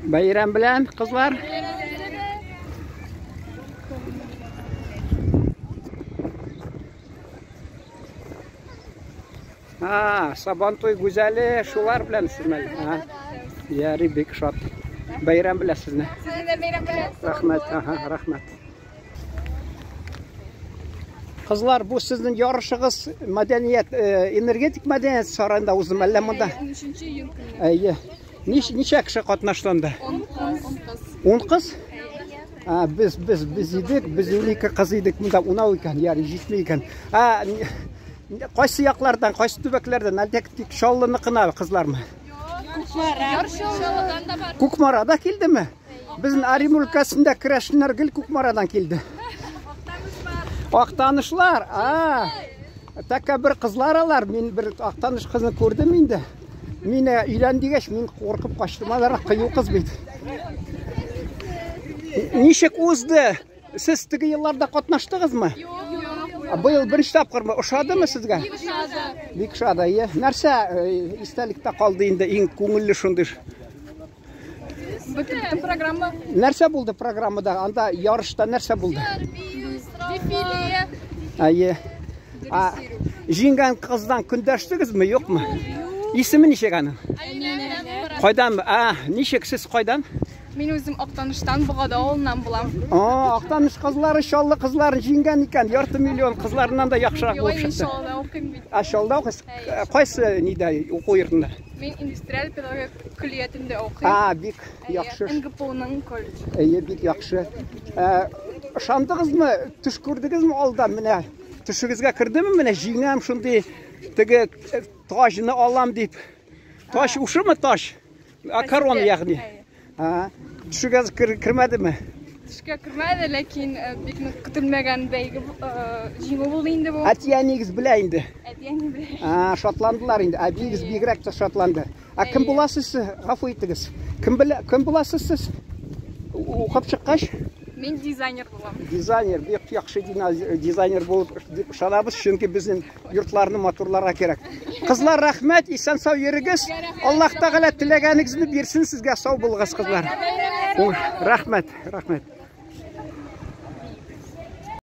Бәйрәм белән, кызлар. А, Сабантуй гүзәле шулар белән сезме? А. Ярый, бик шат. Бәйрәм белән сезне. Сезне дә бәйрәм белән. Рәхмәт, аһа, рәхмәт. Кызлар, бу сезнең ярышыгыз мәдәният, э, энергетик мәдәният сараенда уздымы әллә монда? 13 июнь көнне. Әйе. Нич, ничә кеше катнашты анда? 10 кыз. 10 кыз. 10 кыз? А, без без без идек, без 12 кыз идек, монда унау икән, ярый җитми икән. А, кайсы яклардан, кайсы төбәкләрдән? Әллә тик Чаллыныкына кызлармы? Кукмара. Яр Чаллыдан да бар. Кукмарада килдеме? Безнең Арим өлкәсендә керәшеннәр гел Кукмарадан килде. Актанышлар. А, тәкәббер кызлар алар. Мин бер Актаныш кызын күрдем инде. Мине өйлән дигәч, мин куркып качтым. Алар кыю кыз бит. Ничек узды? Сез теге елларда катнаштыгызмы? Юк, юк. Быел беренче тапкырмы? Ошадымы сезгә? Бик ошады. Бик ошады, әйе. Нәрсә э, истәлектә калды инде иң күңелле шундый? Бөтен программа. Нәрсә булды программада? Анда ярышта нәрсә булды? Дефиле. Әйе. А, җиңгән кыздан көндәштегезме, юкмы? Исеме ничек аның? Әминә. Кайдан? А, ничек сез кайдан? Мин үзем Актаныштан, Богада авылыннан булам. А, Актаныш кызлары Чаллы кызларын җиңгән икән. Ярты миллион кызларыннан да яхшырак Юк, булып мин чыкты. Чаллыда укыйм бит. А Чаллыда укыйсыз? Кайсы нидә уку йортында? Мин индустриаль педагогик көллиятендә укыйм. А, бик яхшы. НГПУның колледж. Әйе, бик яхшы. Ә, ышандыгызмы, төш күрдегезме алдан менә? Төшегезгә кердеме менә җиңәм шундый теге э, таҗны алам дип. Таҗ ушымы таҗ? А, корона ягъни. А, төшегез кермәдеме? Төшкә кермәде, ләкин э, бик нык көтелмәгән бәйге э, җиңү булды инде бу. Әти-әниегез белә инде. Әти-әни белә. А, шатландылар инде. Әбиегез бигрәк тә шатланды. А кем буласыз сез? Гафу итегез. Кем белә, кем буласыз сез? Укып чыккач? Мин дизайнер булам. Дизайнер, бик яхшы дизайнер булып дип ышанабыз, чөнки безнең йортларны матурларга кирәк. Кызлар, рәхмәт, исән сау йөрегез. Аллаһ Тәгалә теләгәнегезне бирсен сезгә, сау булыгыз, кызлар. Рәхмәт, рәхмәт.